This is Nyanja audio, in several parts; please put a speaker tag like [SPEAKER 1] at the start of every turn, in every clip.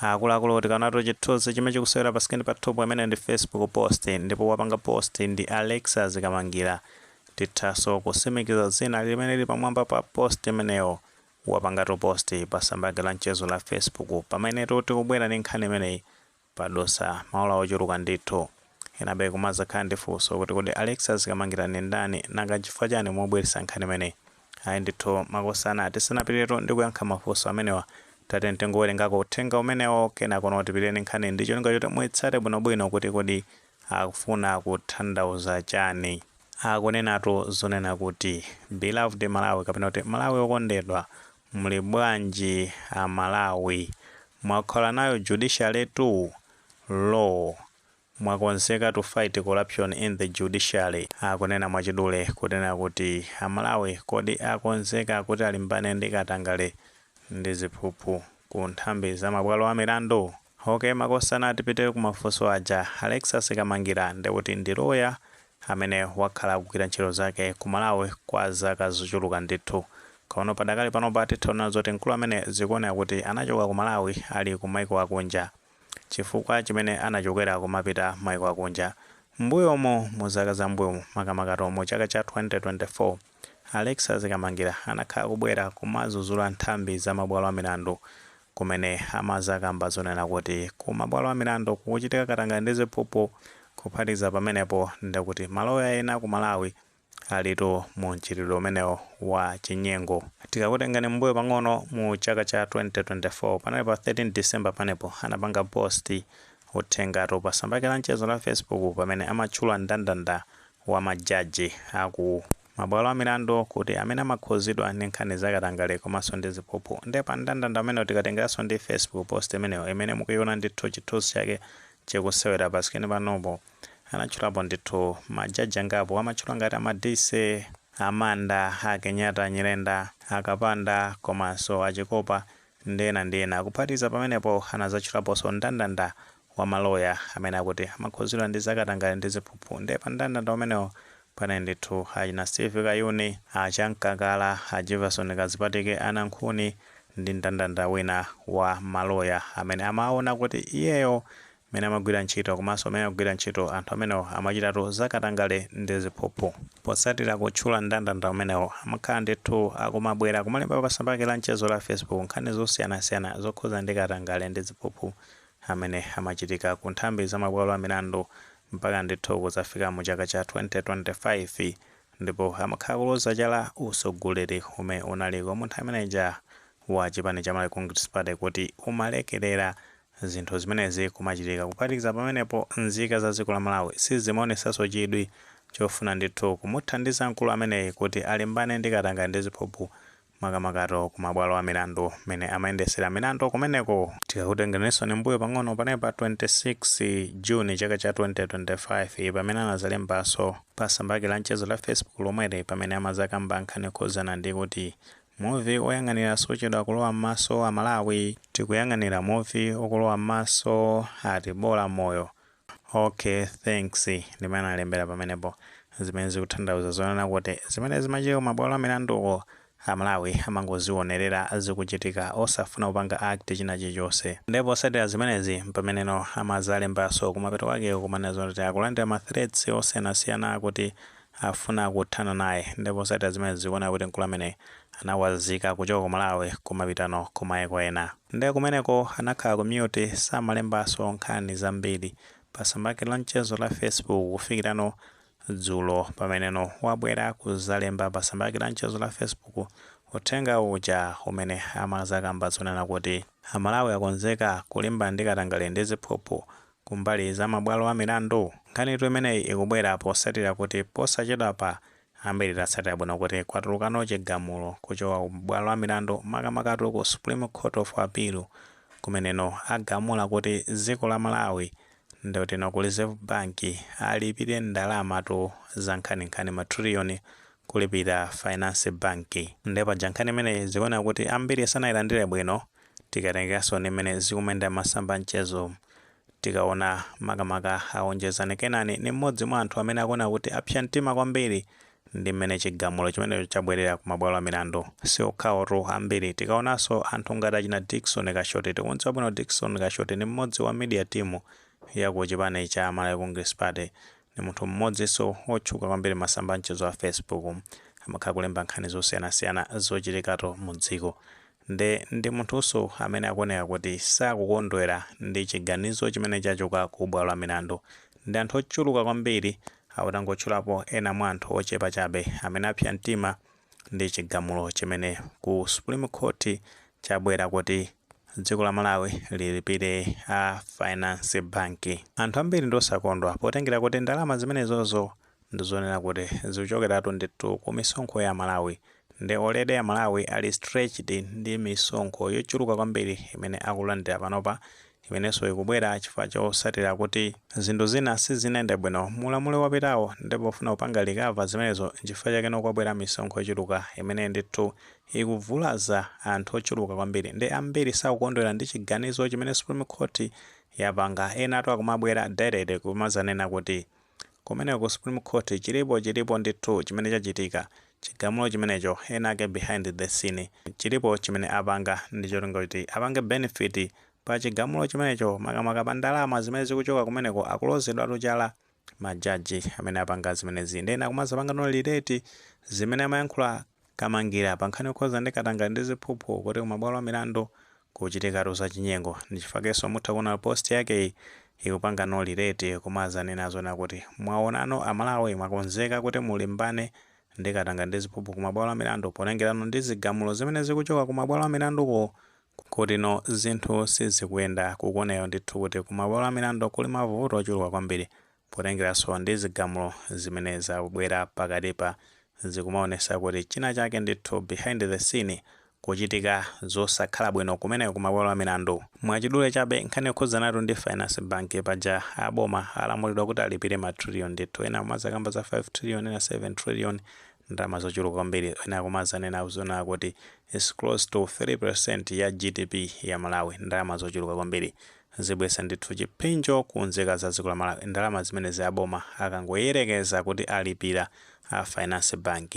[SPEAKER 1] Akuluakulu, tikaonatu chithunzi chimene chikusewera pa screen pathupo, amene ndi Facebook post, ndipo wapanga post ndi Alexas Kamangira. Tithaso kusimikiza zina limene lili pamwamba pa post imeneyo. Wapangatu post pa tsamba lake la mchezo la Facebook. Pamene tikubwera ndi nkhani imeneyi, padusa maola ochuluka ndithu. Enabe kumazakhala ndi funso kuti kodi Alexas Kamangira ndi ndani? Nanga chifukwa chani mobweretsa nkhani imeneyi? Ayi ndithu, makosana, tisanapitiretu ndi kuyankha mafunso amenewa, tate tingowerengako uthenga umenewo, kenako notipitire nkhani ndi cholinga choti muitsate bwinobwino kuti kodi akufuna kutanthauza chani. Akunenatu zonena kuti, "Beloved Malawi," kapena kuti "Malawi okondedwa, muli bwanji a Malawi? Mwakhala nayo judiciary tu law? Mwakonzeka to fight corruption in the judiciary?" Akunena mwachidule kunena kuti Amalawi kodi akonzeka kuti alimbane ndi katangale ndi ziphuphu ku nthambi za mabwalo a milandu? Okay, makosana, tipite kumafunso aja. Alexas Kamangira ndikuti ndi loya amene wakhala akugwira ntchito zake ku Malawi kwa zaka zochuluka ndithu. Kono padakali panopa tithaona zoti mkulu amene zikuoneka kuti anachoka ku Malawi, ali ku maiko akunja. Chifukwa chimene anachokera kumapita maiko akunja, mbuyomo, mu zaka za mbuyomo, makamaka mu chaka cha 2024, Alexas Kamangira anakhala kubwera kumazuzula nthambi za mabwalo a milandu, kumene amazakamba zonena kuti ku mabwalo a milandu kukuchitika katangale ndi ziphuphu. Kuphatikiza pamenepo, ndikuti maloya ena ku Malawi alitu mu mchitidwe umenewo wa chinyengo. Tikakutengani mbuyo pang'ono, mu chaka cha 2024, panali pa 13 December, panepo anapanga post uthengatu pa tsamba lake la mchezo la Facebook, pamene amatchula mndandanda wa majaji aku mabwalo a milandu kuti amene amakhuzidwa ndi nkhani zakatangale komanso ndi ziphuphu. Ndiye pa mndandanda amene, tikatengeranso ndi Facebook post imeneyo imene mukuiona ndithu chithunzi chake chikusewera pa screen panopo, anatchulapo ndithu majaji angapo. Amatchula ngati Amadise, Amanda, a Kenyatta Nyirenda, Akapanda komanso Achikopa ndi ena ndi ena. Kuphatikiza pamenepo, anazatchulaponso mndandanda wa maloya amene akuti amakhuzidwa ndi zakatangale ndi ziphuphu. Ndiye pa mndandanda umenewo pane ndithu achina Steve Kayuni, achankakala, a Jefferson Kazipatike, Anankhuni ndi mndandanda wina wa maloya amene amaona kuti iyeyo amene amagwira ntchito komanso amene amagwira ntchito anthu amenewo amachitatu zakatangale ndi ziphuphu. Potsatira kutchula mndandanda umenewo, amakhala ndithu akumabwera kumalemba pa tsamba lake la mchezo la Facebook nkhani zosiyanasiyana zokhuza ndi katangale ndi ziphuphu amene amachitika ku nthambi za mabwalo a milandu, mpaka ndithu kudzafika mu chaka cha 2025. Ndipo amakhala kuloza chala usogoleri umene unaliko mu nthawi imeneja wa chipani cha Malawi Congress Party kuti umalekerera zinthu zimenezi kumachitika. Kuphatikiza pamenepo, nzika za dziko la Malawi sizimaonesanso chidwi chofuna ndithu kumuthandiza mkulu ameneyi kuti alimbane ndi katangale ndi ziphuphu, makamakato ku mabwalo a milandu mene amayendesera milandu kumeneko. Tikakutengeranso ni mbuyo pang'ono, pane pa 26 Juni chaka cha 2025, pamene anazalembanso pa tsamba lake la mchezo la Facebook lomwere, pamene amazakamba nkhani yokhuzana ndi kuti muvi oyang'anira sochedwa kulowa m'maso a Malawi, tikuyang'anira muvi okulowa m'maso, ati bola moyo, okay, thanks, ndimene analembera pamenepo, zimene zikutanthauza zonena kuti zimene zimachitika mabwalo a milanduko Amalawi amangozionerera zikuchitika, osafuna kupanga act china chilichonse. Ndipo potsatira zimenezi, pameneno amazalembanso kumapeto kwake kumanena kuti akulandira ma threats osiyanasiyana kuti afuna kuthana naye. Ndipo potsatira zimenezi, zikuoneka kuti mkulu amene anawazika kuchoka ku Malawi kumapitano kumayiko ena. Ndiye kumeneko anakhala ku mute, samalembanso nkhani zambiri pa tsamba lake la mchezo la Facebook, kufikirano dzulo pameneno wabwera kuzalemba pa tsamba lake la mchezo la Facebook uthenga uja umene amazakamba zonena kuti Amalawi akonzeka kulimbana ndi katangale ndi ziphuphu kumbali za mabwalo a milandu. Nkhanitu imeneyi ikubwera posatira kuti posachedwapa ambiri tatsatira bwino kuti kwatulukano chigamulo kuchoka ku bwalo la milandu, makamakatu ku Supreme Court of Appeal, kumeneno agamula kuti dziko la Malawi, ndikutino ku Reserve Bank, alipire ndalama tu za nkhaninkhani, matriliyoni, kulipira Finance Bank. Ndipo paja nkhani imeneyi zikuoneka kuti ambiri sanayilandire bwino. Tikatengeranso ndi mmene zikumenda masamba mchezo, tikaona makamaka aonjezani Kenani ni mmodzi mwa anthu amene akuona kuti apsa mtima kwambiri. Ndi mmene chigamulo chimenecho chabwerera ku mabwalo a milandu. Si okhawotu, ambiri. Tikaonanso anthu ngati achina Dickson Kashoti, tikudziwa bwino Dickson Kashoti ndi mmodzi wa media team ya ku chipani cha Malawi Congress Party. Ni munthu mmodzinso otchuka kwambiri masamba mchezo a Facebook, amakhala kulemba nkhani zosiyanasiyana zochitikatu mu dziko. Nde ndi munthunso amene akuoneka kuti sakukondwera ndi chiganizo chimene chachoka ku bwalo la milandu. Ndi anthu ochuluka kwambiri, akutangotchulapo ena mwa anthu ochepa chabe amene apsa mtima ndi chigamulo chimene ku Supreme Court chabwera kuti dziko la Malawi lilipire a Finance Bank. Anthu ambiri ndi osakondwa potengera kuti ndalama zimenezozo ndizonena kuti zikuchokeratu ndithu ku misonkho ya Malawi. Ndi already ya Malawi ali stretched ndi misonkho yochuluka kwambiri imene akulandira panopa, imenenso ikubwera chifukwa chosatira kuti zinthu zina sizinayende bwino mulamuliro wapitawo, ndipo pofuna kupanga recover zimenezo, nchifukwa chake kwabwera misonkho yochuluka imene ndithu ikuvulaza anthu ochuluka kwambiri. Ndi ambiri sakukondwera ndi chiganizo chimene Supreme Court yapanga. Ena atu akumabwera direct kumazanena kuti kumeneko ku Supreme Court chilipo ndithu chimene chachitika. Chigamulo chimenecho, ena ake behind the scene chilipo chimene apanga ndi cholinga kuti apange benefit pa chigamulo chimenecho, makamaka pa ndalama zimene zikuchoka kumeneko. Akulozedwatu chala majaji amene apanga zimenezi. Ndi ena kumazapanga no relate zimene amayankhula Kamangira pa nkhani yokhoza ndi katangale ndi ziphuphu, kuti kumabwalo a milandu kuchitikatu zachinyengo. Ndichifukwa mutha kuona post yakeyi ikupanga no relate, kumazanena zona kuti mwaonano Amalawi, mwakonzeka kuti mulimbane ndi katangale ndi ziphuphu kumabwalo a milandu, potengerano ndi zigamulo zimene zikuchoka kumabwalo a milanduko kuti no zinthu sizikuyenda. Kukuoneyo ndithu kuti kumabwalo a milandu kuli mavuto ochuluka kwambiri, potengeranso ndi zigamulo zimene zabwera pakatipa, zikumaonesa kuti china chake ndithu behind the scene kuchitika zosakhala bwino kumeneko kumabwalo a milandu. Mwachidule chabe, nkhani yokhuzanatu ndi Finance Bank paja, aboma alamulidwa kuti alipire ma trillion ndithu. Ena kumazakamba za 5 trillion, ena 7 trillion, ndalama zochuluka kwambiri. Ena kumazanena zona kuti is close to 3% ya GDP ya Malawi. Ndalama zochuluka kwambiri, zibwesa ndithu chipsinjo ku nzika za dziko la Malawi, ndalama zimene ziyaboma akangoyerekeza kuti alipira a Finance Bank.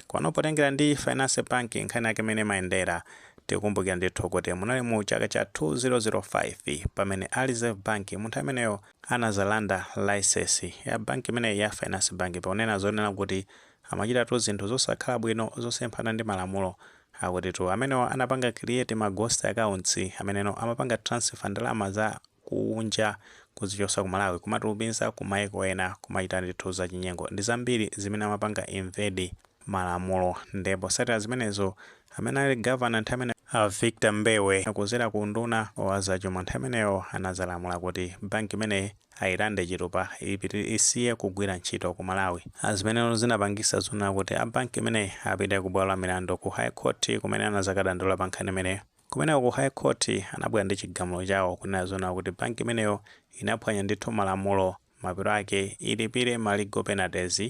[SPEAKER 1] Kwano potengera ndi Finance Bank, nkhani yake imene imayendera, tikumbukira ndithu kuti munali mu chaka cha 2005 pamene a Reserve Bank munthu ameneyo anazalanda license ya banki imeneyi ya Finance Bank, ponena zonena kuti amachitatu zinthu zosakhala bwino, zosemphana ndi malamulo. Akutitu amenewo anapanga create ma ghost accounts ameneno amapanga transfer ndalama za kunja kuzichosa ku Malawi kumatumiza ku maiko ena, kumachita ndithu zachinyengo ndi zambiri zimene amapanga invade malamulo. Ndipo posatira zimenezo, amene ali governor nthawi imene, a Victor Mbewe, kuzera ku nduna wa zachuma nthawi imeneyo, anazalamula kuti banki imeneyi ayilande chitupa, isiye kugwira ntchito ku Malawi. Zimenezo zinapangisa zona kuti a banki imeneyi apite ku bwalo la milandu ku High Court, kumene anazakadandaula pa nkhani imeneyo. Kumeneko ku High Court anabwera ndi chigamulo chawo kunena zona kuti banki imeneyo inaphwanya ndithu malamulo, mapiro ake ilipire ma legal penalties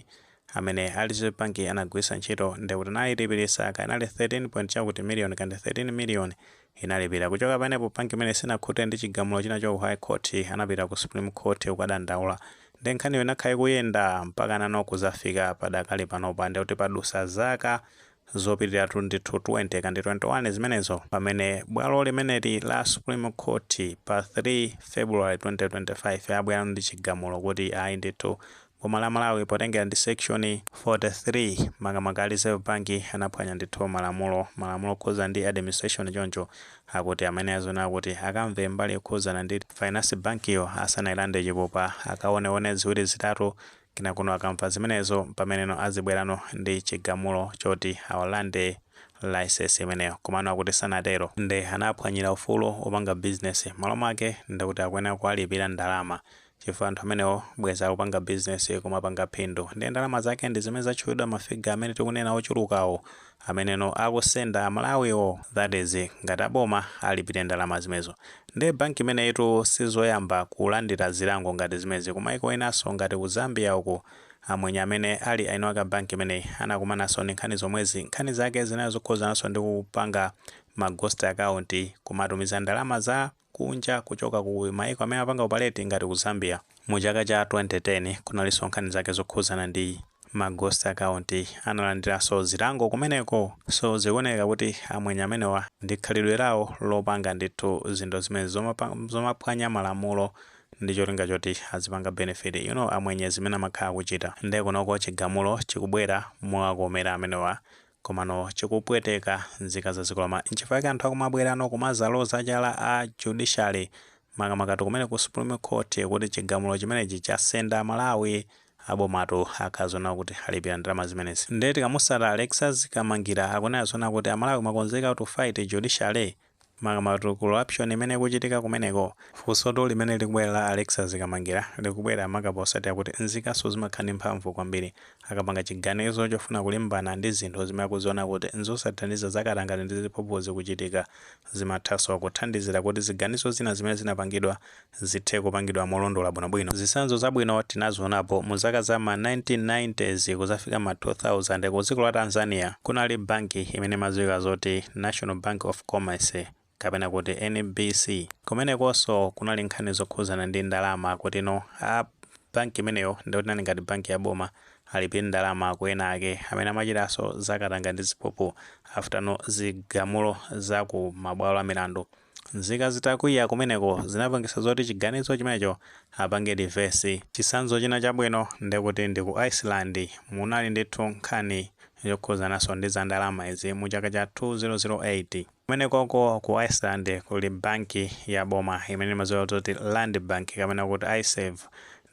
[SPEAKER 1] amene a Reserve Bank anagwiritsa ntchito. Ndikuti anayilipirisa kanali 13 point chakuti million, kandi 13 million inalipira. Kuchoka panepo, banki imene sinakhute ndi chigamulo china cha ku High Court, anapita ku Supreme Court kukadandaula. Ndi nkhaniyo inakhala ikuyenda mpaka nano kuzafika padakali panopa. Ndikuti padusa zaka zopitiratu ndithu 20 kandi 21 zimenezo, pamene bwalo limeneli la Supreme Court pa 3 February 2025 abwera ndi chigamulo kuti ayi ndithu, boma la Malawi potengera ndi section 43, makamaka a Reserve Bank anaphwanya ndithu malamulo, malamulo okhuza ndi administration. Choncho akuti amene azona kuti akamve mbali yokhuzana ndi Finance Bank yo asanayilande chipupa, akaoneone ziwiri zitatu, kinakuno akamva zimenezo, pameneno azibwerano ndi chigamulo choti awalande license imeneyo. Komano akuti sanatero, ndi anaphwanyira ufulu opanga business. Malo mwake ndikuti akuyenera kuwalipira ndalama, chifukwa anthu amenewo bweza akupanga business kumapanga phindu, ndi ndalama zake ndi zimene zatchulidwa, ma figure amene tikunena ochulukawo ameneno akusenda Amalawiwo. That is, ngati aboma alipire ndalama zimenezo. Ndi banki imeneyitu sizoyamba kulandira zilango ngati zimezi. Kumaiko enanso ngati ku Zambia uku, amwenye amene ali eni ake banki imeneyi anakumananso ndi nkhani zomwezi. Nkhani zake zinali zokhuzananso ndi kupanga ma ghost account, kumatumiza ndalama za kunja kuchoka ku maiko amene apanga operate ngati ku Zambia. Mu chaka cha 2010 kunalinso nkhani zake zokhuzana ndi Ma ghost account analandiranso zilango kumeneko. So zikuoneka kuti amwenye amenewa ndi khalidwe lawo lopanga ndithu zinthu zimene zomaphwanya malamulo ndi cholinga choti azipanga benefit. Amwenye zimene amakhala kuchita. Ndiye kunoko chigamulo chikubwera mwakomera amenewa, komano chikupweteka nzika za dziko lama. Nchifukwa anthu akumabwerano kumazaloza chala a judiciary, makamaka kumene ku Supreme Court, kuti chigamulo chimenechi chasenda Malawi. Abomatu akhazona kuti alipira ndalama zimenezi. Ndiye tikamusata Alexas Kamangira, akunena zona kuti Amalawi mwakonzeka to fight judiciary, makamaka corruption imene ikuchitika kumeneko. Funsoto limene likubwera la Alexas Kamangira likubwera makaposati akuti nzikaso zimakhala ndi mphamvu kwambiri akapanga chiganizo chofuna kulimbana ndi zinthu zimene akuziona kuti nzosathandiza, zakatangale ndi ziphuphu zikuchitika. Zimathanso kuthandizira kuti ziganizo zina zimene zinapangidwa zithe kupangidwa molondola bwinobwino. Zitsanzo zabwino tinazionapo mu zaka za ma 1990s kuzafika ma 2000. Ku dziko la Tanzania kunali banki imene imadziwika zoti National Bank of Commerce kapena kuti NBC. Kumenekonso kunali nkhani zokhuzana ndi ndalama, kuti no, a banki imeneyo ndikuti nali ngati banki ya boma, alipire ndalama ku ena ake amene amachitanso zakatangale ndi ziphuphu. After no zigamulo za ku mabwalo a milandu, nzika zitakwiya kumeneko zinapangisa zoti chiganizo chimenecho apange reverse. Chitsanzo china chabwino ndikuti ndi ku Iceland, munali ndithu nkhani yokhuzananso ndi za ndalama izi mu chaka cha 2008. Kumenekoko ku Iceland kuli banki ya boma imene imadziwika kuti Land Bank kapena kuti Icesave.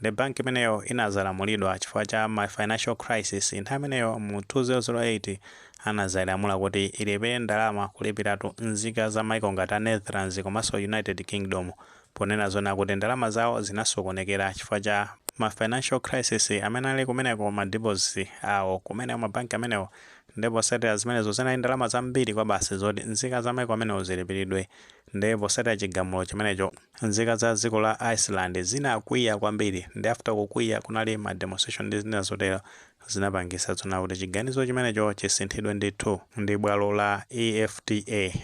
[SPEAKER 1] Ndi banki imeneyo inazalamulidwa chifukwa cha ma financial crisis nthawi imeneyo mu 2008. Anazayilamula kuti ilipire ndalama, kulipiratu nzika za maiko ngati a Netherlands komanso United Kingdom, ponena zona kuti ndalama zawo zinasokonekera chifukwa cha ma financial crisis amene ali kumeneko, ma deposit awo kumene mabanki amenewo. Ndipo posatira zimenezo zinali ndalama zambiri kwa basi zoti nzika za maiko amenewo zilipiridwe. Ndipo posatira chigamulo chimenecho, nzika za dziko la Iceland zinakwiya kwambiri, ndi after kukwiya kunali ma demonstration ndi zina zotero, zinapangisa zona kuti chiganizo chimenecho chisinthidwe ndithu ndi bwalo la EFTA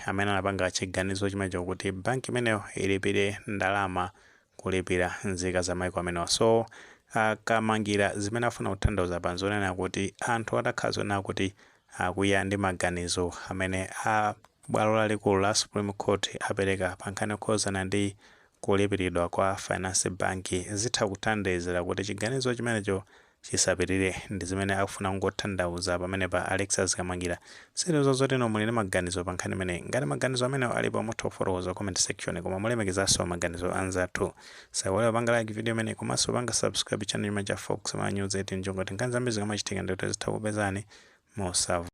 [SPEAKER 1] amene anapanga chiganizo chimenecho kuti banki imeneyo ilipire ndalama, kulipira nzika za maiko amenewa. So Akamangira zimene afuna kutanthauza pa nzonena kuti anthu atakhala zonena kuti akwiya ndi maganizo amene a bwalo lalikulu la Supreme Court apereka pa nkhani yokhuzana ndi kulipiridwa kwa Finance Bank, zitha kuthandizira kuti chiganizo chimenecho chisapitirire. Ndi zimene akufuna kungotanthauza pamene pa Alexas Kamangira. Silizo zotino muli ndi maganizo pa nkhani imeneyi? Ngati maganizo amenewo alipo, mutha kufotokoza comment section, koma mulemekezanso maganizo anzathu. Saiwale panga like video imene komanso panga subscribe channel imene cha Fox Ma News 18 njongoti nkhani zambiri zikamachitika ndikuti zitha kupezani mosavuta.